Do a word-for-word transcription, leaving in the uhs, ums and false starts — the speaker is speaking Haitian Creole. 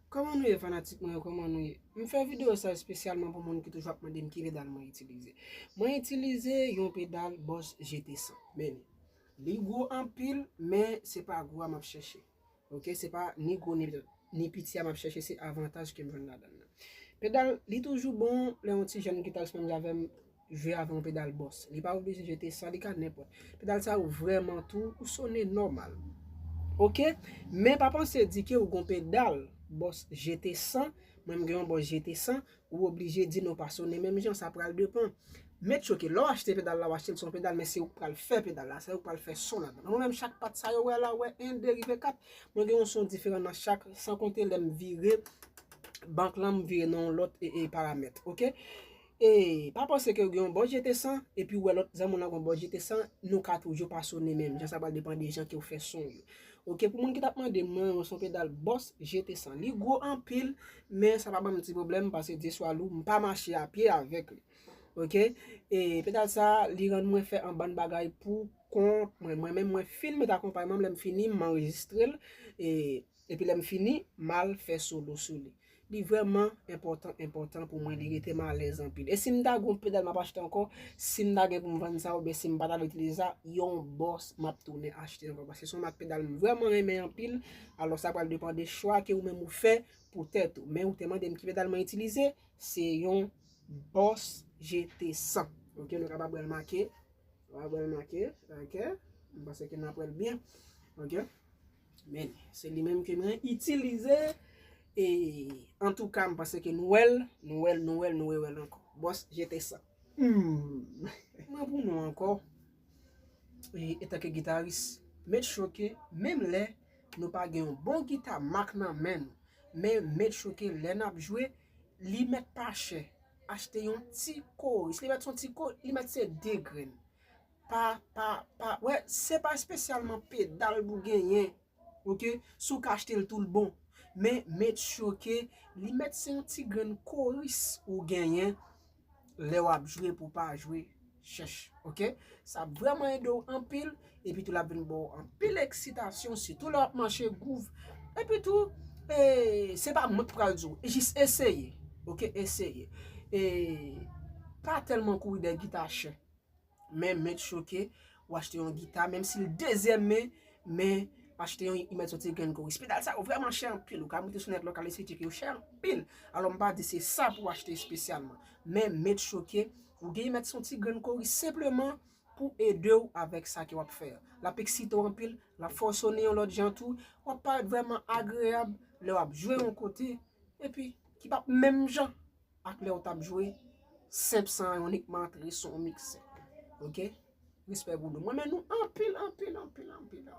Kòman nou ye, fanatik mwen yo? Kòman nou ye? M fè videyo sa espesyalman pou moun ki toujou ap mande m ki pedal mwen itilize. Mwen itilize yon pedal Boss G T san. Men, li gwo anpil, men se pa gwo a m ap chèche. Ok, se pa ni gwo ni, ni piti a m ap chèche, se avantaj ke m jwenn ladan l nan. Pedal, li toujou bon lè yon ti jèn gitaris menm jan avè m jwe avè yon pedal Boss. Li pa oblije G T san, li ka nenpòt. Pedal sa yo vrèman tou, ou sone nòmal. Ok? Men pa panse di ke ou gon pedal Boss G T san, mwen m gen yon Boss G T san, ou oblije di nou pa sone menm jan, sa pral depan. Make sure ke lè w achte pedal la, w achte l se yon pedal, men se ou k pral fè pedal la, se ou k pral fè son ladan. Mwen menm chak pat sa yo wè la, wè en, de, rive kat, mwen gen yon son diferan nan chak, san konte lè m vire bank lan, m vire nan yon lòt e, e paramèt, ok? E pa panse ke w gen yon Boss G T san, epi w wè lòt zanmi w nan gen yon Boss G T san, nou ka toujou pa sone menm jan, sa pral depan de jan ke w fè son yo. Ok, pou moun ki t ap mande m, mwen, se yon pedal Boss G T san. Li gwo anpil, men sa pa ban m ti pwoblèm, paske Dye swa lou, m pa mache a pye avèk li. Ok? E pedal sa, li rann mwen fè anbann bagay pou kont mwen. Mwen menm, mwen filme t akonpayman m, lè m fini, m anrejistre l. E, epi lè m fini, m al fè solo sou li. Li vrèman enpòtan, enpòtan pou mwen, li rete m alèz anpil. E si m ta gon pedal m ap achte ankò, si m ta gen pou m vann sa, oubyen si m pa ta vle itilize sa, yon Boss m ap tounen achte ankò. Paske se yon mak pedal m vrèman renmen anpil. Alò, sa pral depan de chwa ke ou menm ou fè pou tèt ou. Men ou te mande m ki pedal mwen itilize, se yon Boss G T san. Ok, nou kapab wè l make. Nou kapab wè l make. Ok. M panse ke n ap wè l byen. Ok. Men, se li menm ke mwen itilize. E, antouka, m panse ke nou wè l, nou wè l, nou wè l, nou rewè l ankò. Boss G T san. Hmm. Mwen pou nou ankò. E, etanke gitaris, make sure ke menm lè nou pa gen yon bon gita mak nan men nou, men make sure ke lè n ap jwe, li mèt pa chè. Achte yon ti koris. Li mèt se yon ti ko, li mèt se de grenn. Pa, pa, pa, wè, se pa espesyalman pedal pou genyen. Ok? Si w ka achte l tou l bon. Men make sure ke li mèt se yon ti grenn koris ou genyen lè w ap jwe pou w pa jwe chèch. Ok? Sa ap vrèman ede w anpil. Epi tou l ap vin ba w anpil eksitasyon, sitou lè w ap mache gwouv. Epi tou, e, se pa mwen k pral di w, jis eseye. Ok? Eseye. E pa tèlman kouri dèyè gita chè. Men make sure ke w achte yon gita, menm si l dezyèm men, men achte yon, li mèt se yon ti grenn koris. Pedal sa yo vrèman chè anpil. Ou ka moute sou nèt la, ou ka al eseye tcheke, yo chè anpil. Alò, m pa di se sa pou w achte espesyalman. Men make sure ke ou gen, li mèt se yon ti grenn koris senpleman pou ede w avèk sa ke w ap fè a. L ap eksite w anpil, l ap fè w sone yon lòt jan tou, w ap parèt vrèman agreyab lè w ap jwe yon kote, epi ki p ap menm jan ak lè w t ap jwe senp san an, inikman antre sou yon miksè. Ok? Respè pou nou. Mwen renmen nou anpil, anpil, anpil, anpil, anpil.